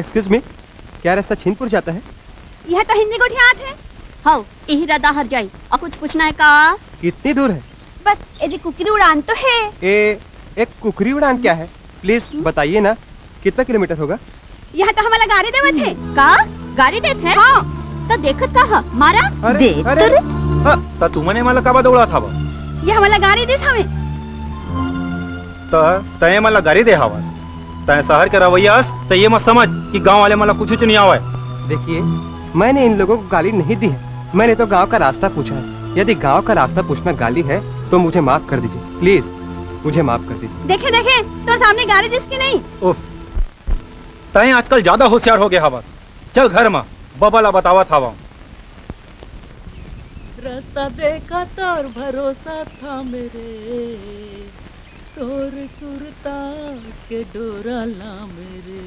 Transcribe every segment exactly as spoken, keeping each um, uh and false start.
Excuse me, क्या रास्ता छिंदपुर जाता है? यह तो हिंदी गोठियात है। हव, इही रदा हर जाई। और कुछ पूछना है का? कितनी दूर है? बस, एदे कुकरी उड़ान तो है। ए, एक कुकरी उड़ान क्या है? Please बताइए ना, कितना किलोमीटर होगा? यह तो हमला गारी देवत है। का? गारी देत है? हाँ। तो देखत का ह? मारा? अरे, दे अरे, तो रे। हाँ। त तुमन एमन ला काबर दौड़ात हव? ये हमला गारी देत हवे। त तैं एमन ला गारी दे हवस। तैं शहर के रवैया अस, त ये मत समझ कि गांव वाले मन ला कुछ नहीं आवय। देखिए, मैंने इन लोगों को गाली नहीं दी है, मैंने तो गांव का रास्ता पूछा है। यदि गांव का रास्ता पूछना गाली है, तो मुझे माफ कर दीजिए, please, मुझे माफ कर दीजिए। देखे, देखे, तोर सामने गारी दिस की नहीं? उफ, तैं आजकल ज्यादा होशियार हो गया हवस। चल घर मा, बबा ला बतावत हवं। रास्ता देखा तोर भरोसा था मेरे, तोर सुरता के डोरा ला मेरे।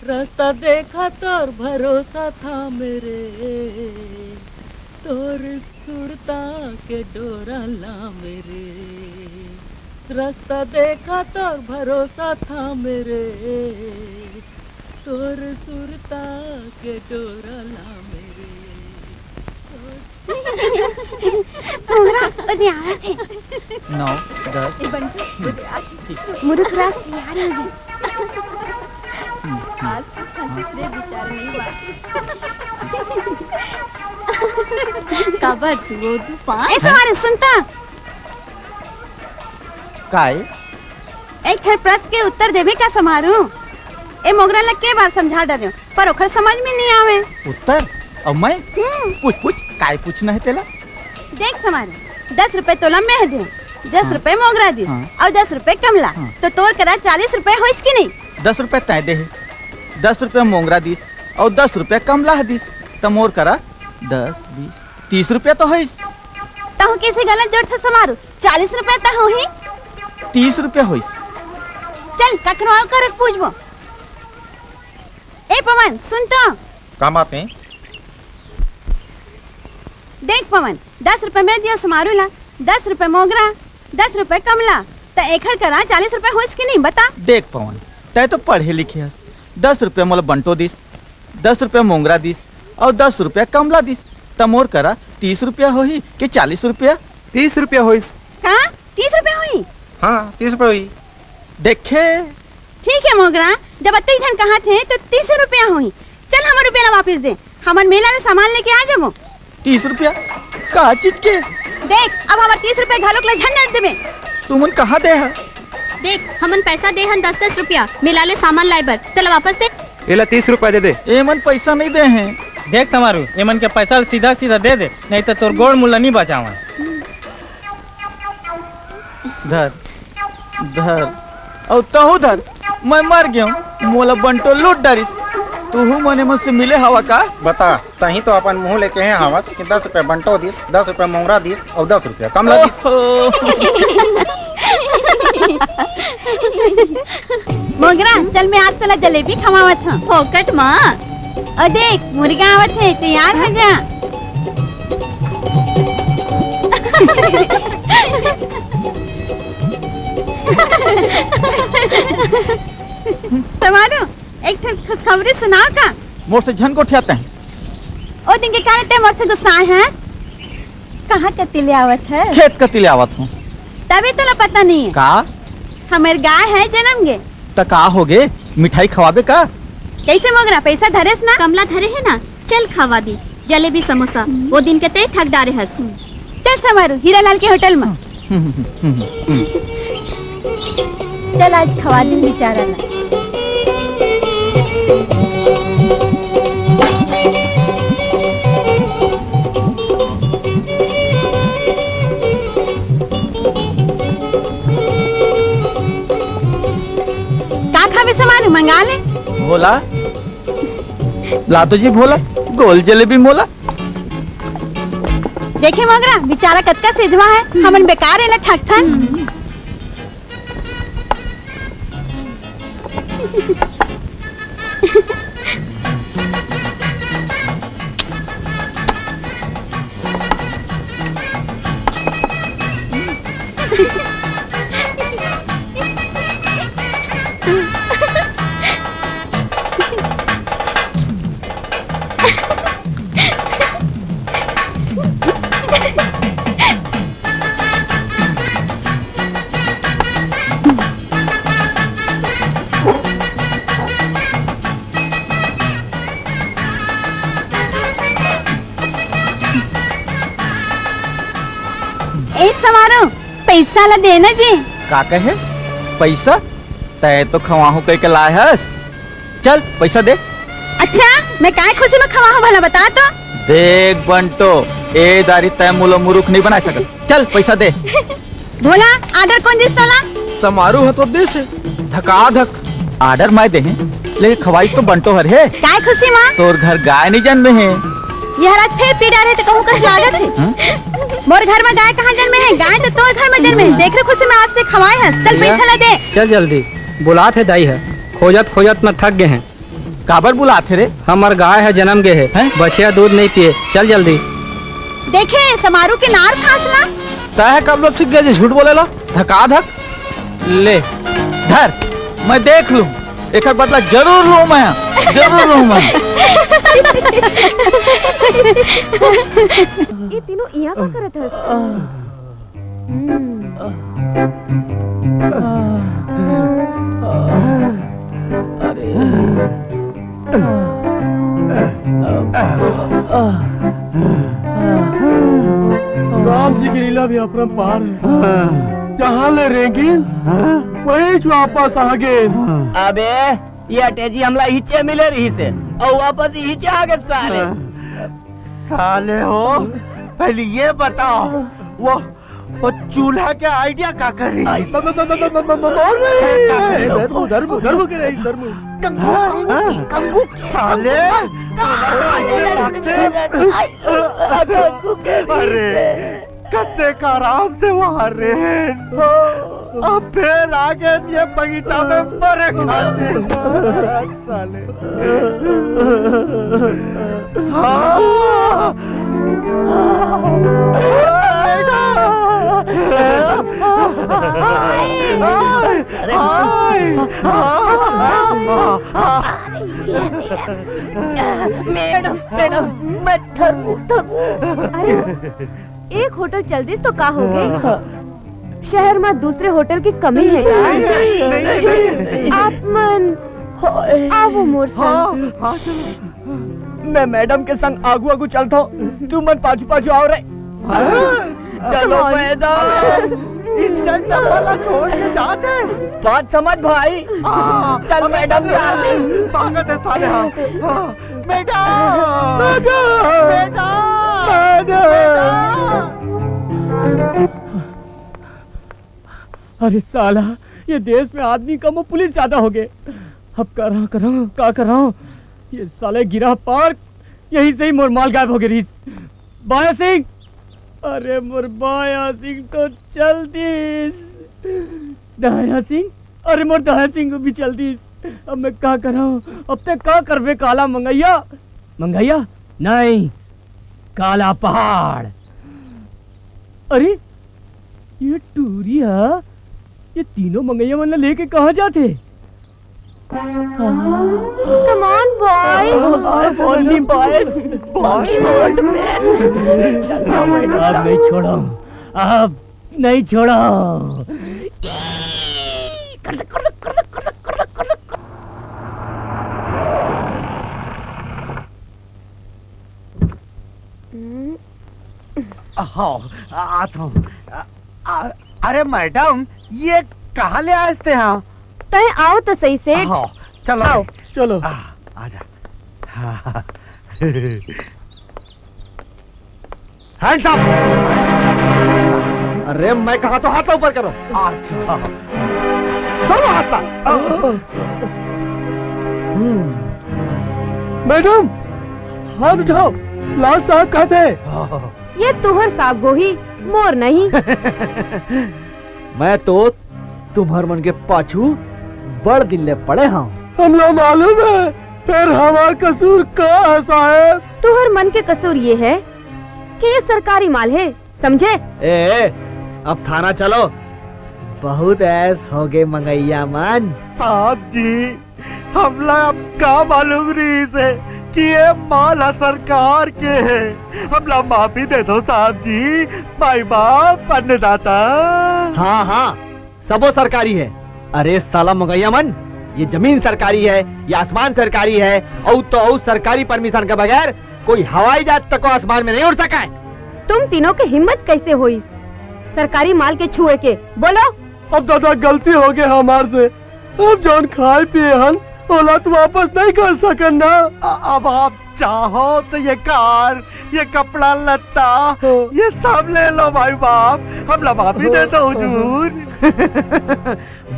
रास्ता देखा तोर भरोसा था मेरे, तोर सुरता के डोरा ला मेरे। रास्ता देखा तोर भरोसा था मेरे, तोर सुरता के डोरा ला मेरे। मोंगरा, ओदे आवत हे। नौ, दस। ए बंटू, ओदे आ। ठीक। मुरुक रास तैयार हो जाए। आज तो खातिर रे बेचारा नहीं बात। काबर तू वो तू पाँच? ए समारू, सुन त। काय? एक ठन प्रश्न के उत्तर देबे का समारू? ए मोंगरा ला के बार समझा डरेंव, पर ओखर समझ में नहीं आवे। उत्तर? अउ मैं? हम्म। पूछ, पूछ, काय पूछना हे तेला? देख समारू, दस रुपए तोला मैं देंव, दस हाँ। रुपए मोंगरा दिस, हाँ। अउ दस रुपए कमला, हाँ। तो तोर करा चालीस रुपए होइस कि नहीं? दस रुपए तैं दे हे, दस रुपए मोंगरा दिस, अउ दस रुपए कमला ह दिस, त मोर करा दस, बीस, तीस रुपए तो होइस। तहूँ कइसे गलत जोड़थस समारू? चालीस रुपया त होही। तीस रुपया होइस। चल, कखरो अउ करा पूछबो। ए पवन, सुन तो। का बात हे? देख पवन, दस रुपया मैं दियो समारू ला, दस रुपया मोंगरा, दस रुपया कमला, त एखर करा चालीस रुपया होइस कि नहीं, बता? देख पवन, तैं तो पढ़े लिखे हस, दस रुपया मोला बंटो दिस, दस रुपया मोंगरा दिस अउ दस रुपया कमला दिस, त मोर करा तीस रुपया होही के चालीस रुपया? तीस रुपया होइस। का? तीस रुपया होही? हाँ, तीस रुपया होही। देखे? ठीक हे मोंगरा, जब अतेक झन कहत हे त तीस रुपया होही। चल हमर रुपया ला वापिस दे, हमन मेला ले सामान लेके आ जाबो। तीस रुपया? का चीज के? देख, अब हमर तीस रुपया घलोक ला झन नोट देबे। तुमन कहाँ दे हा? देख, हमन पैसा दे हन दस दस रुपया मेला ले सामान लाए बर, तेला वापस दे। एला तीस रुपया दे दे। एमन पैसा नहीं दे हे। देख समारू, एमन के पैसा ला सीधा सीधा दे दे, नहीं त तोर गोड़ मुल्ला नहीं बचावन। धर, धर, अउ तहूँ धर, मैं मर गेंव, मोला बंटो लूट डारिस। तुहू मन एमन से मिले हवा का? बता, तहीं तो अपन मुंह ले कहे हवस कि दस रुपया बंटो दिस, दस रुपया मोंगरा दिस अउ दस रुपया कमला दिस। ओहो। मोंगरा, चल मैं आज तोला जलेबी खवावत हंव। फोकट मा? अउ देख, मुर्गा आवत हे, तैयार हो जा। समारू, एक ठन खुशखबरी सुनाव का? मोर से झन गोठियात हे। ओ दिन के कारण तैं मोर से गुस्साए हस? कहाँ कति ले आवत हस? खेत कति ले आवत हंव। तभे तोला पता नहीं हे। का? हमर गाय ह जनम गे। त का होगे? मिठाई खवाबे का? कइसे मोंगरा, पैसा धरेस ना? कमला धरे हे ना, चल खवा दी जलेबी समोसा। हम्म। ओ दिन के तैं ठग डारे हस। चल समारू, हीरालाल के होटल मा। चल आज खवा दिन बिचारा ला। का खाबे समारू, मंगा ले। भोला, ला तो जी भोला, गोल जलेबी मोला। देखे मोंगरा, बिचारा कतका सिधवा हे, हमन बेकार एला ठगथन। ए समारू, पैसा ला देना जी। का कहे? पैसा? तैं तो खवाहूं कह के लाए हस। चल, पैसा दे। अच्छा, मैं काय खुशी में खवाहूं भला बता तो? देख बंटो, ए दारी तैं मोला मुरुख नहीं बना सकत। चल, पैसा दे। भोला, order कौन दिस तोला? समारू ह तो दिस हे, धकाधक। Order मैं दे हे, लेकिन खवाइस तो बंटो हर हे। काय खुशी मा? तोर घर गाय नहीं जन्मे हे। ये हर आज फिर पी डारे तो कहूँ कस लागत हे। हाँ? मोर घर में गाय कहाँ जन्मे हे? गाय तो तोर घर में जन्मे हे। देख रे खुशी में आज ते खवाए हस। चल भैया, पैसा ला दे। चल जल्दी, बुलात हे दाई ह। खोजत खोजत मैं थक गे हे। काबर बुलात हे रे? हमर गाय ह जनम गे हे, हैं? बछिया दूध नहीं पिए। चल जल्दी। देखे समारू के नार फासला। तैं ह कब ले सीख गे जे झूठ बोले ला? धकाधक। ले, धर, मैं देख लूं, एकर बदला जरूर लूं मैं, जरूर लूं मैं। ये तीनों इहाँ का करत हस? हम्म। राम जी के लीला भी अपरंपार हे। हाँ। जहाँ ले रेंगिन, हाँ। वहीच वापस आ गे। हाँ। अबे, ये अटैची हमला इहिचे मिले रहिसे, अउ वापस इहिचे आ गे साले। हाँ। साले हो, पहले ये बताओ, वो, वो चूल्हा के idea का कर रही? आई। ब-, ब-, ब-, ब-, ब-, ब-, बोल रही है। धर्मू, धर्मू, धर्मू के रही, धर्मू। कंगू, हाँ, कंगू, हाँ। कंगू, साले। कंगू। अरे, कते का आराम से वहाँ रहे। अब फेर आ गे ये बगीचा में मरे खातिर। साले। हाँ। अरे। मैडम, मैडम, मैं थकू, थकू। अरे, एक होटल चल दिस तो का हो गे? शहर में दूसरे होटल की कमी है यार। नहीं, नहीं, नहीं, नहीं। आप मन हाय। आवो मोर संग। हाँ, हाँ, चलो। मैं मैडम के संग आगू आगू चलथो, तुमन पाछू पाछू आव रे। हाँ। चलो पैदल। इज्जत डब्बा ला छोड़ के जाते। बात समझ भाई। हाँ, चल मैडम, darling। स्वागत है साले। हाँ, हाँ। मैडम! मैडम! मैडम! मैडम! अरे साला, ये देश में आदमी कम अउ पुलिस ज्यादा हो गे। अब करा, करा, का करा? ये साले गिरा पार, यही से ही मोर माल गायब हो गे रहिस। बाया सिंह, अरे मोर बाया सिंह तो चल दिस। दाया सिंह, अरे मोर दाया सिंह भी चल दिस। अब मैं का करंव? अब ते का करबे काला मंगैया? मंगैया? नहीं, काला पहाड़। अरे, ये टूरी ह, ये तीनों मंगैया मन ला लेके कहाँ जाथे? Come on, boy. Only boys. Boy. अब नहीं छोड़ो, अब नहीं छोड़ो। हाँ, आ, आता हूँ। आ, आ, अरे मैडम, ये कहाँ ले आए थे? हाँ, तय आओ तो सही सेठ। हाँ, चलो। आओ। चलो। आ, आजा। हाँ। Hands up! अरे, मैं कहा तो हाथ ऊपर करो। अच्छा। दोनों हाथ ला। हम्म। मैडम, हाथ उठाओ, लाल साहब कहते हैं। ये तुहर साग होही, मोर नहीं। मैं तो तुम्हर मन के पाछू बड़ दिन ले पड़े हूँ। हमला मालूम है, फिर हमार कसूर का है साहेब? तुहर मन के कसूर ये है कि ये सरकारी माल है, समझे? ए, ए, अब थाना चलो, बहुत ऐस हो गए मंगैया मन। साहब जी, हमला अब का मालूम रहिस हे कि ये माल ह सरकार के हे। हमला माफी दे दो साहब जी, माई बाप, अन्नदाता। हाँ, हाँ, सबो सरकारी हे। अरे साला मंगैया मन, ये जमीन सरकारी हे, ये आसमान सरकारी हे, अउ तो अउ सरकारी permission के बगैर कोई हवाई जहाज तको आसमान में नहीं उड़ सका है। तुम तीनों के हिम्मत कैसे होइस? सरकारी माल के छुए के। बोलो। अब दादा, गलती हो गए हमार से। अब जौन खाए पिए हन, ओला तो वापस नहीं कर सकन ना। अ-, अब आप चाहो तो ये कार, ये कपड़ा लत्ता, हाँ। ये सब ले लो भाई बाप, हमला माफी दे दो हुजूर।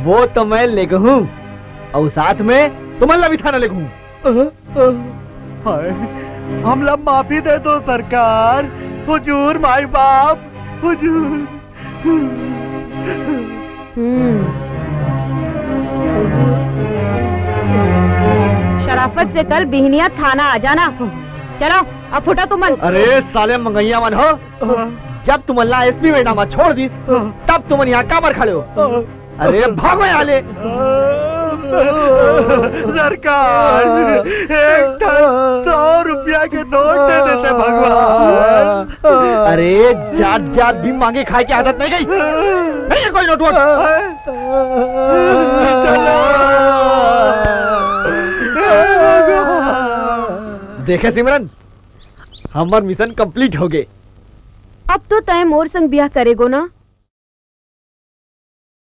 वो तो मैं लेगहूँ, अउ साथ में तुमन ला भी थाना लेगहूँ। हाय, हमला माफी दे दो सरकार, हुजूर माई बाप, हुजूर। हम्म। शराफत से कल बिहनिया थाना आ जाना। चलो, अब फुटो तुमन। अरे साले मंगैया मन हो, जब तुमन ला एसपी मैडम छोड़ दिस, तब तुमन यहाँ काबर खड़े हो? अरे भागो यहाँ ले। सरकार, एक ठन सौ रुपया के नोट दे देते भगवान। अरे जात जात भी मांगे खाए की आदत नहीं गई, नहीं है कोई नोट वोट। देखे सिमरन, हमर मिशन कंप्लीट हो गए। अब तो तय मोर संग ब्याह करेगो ना?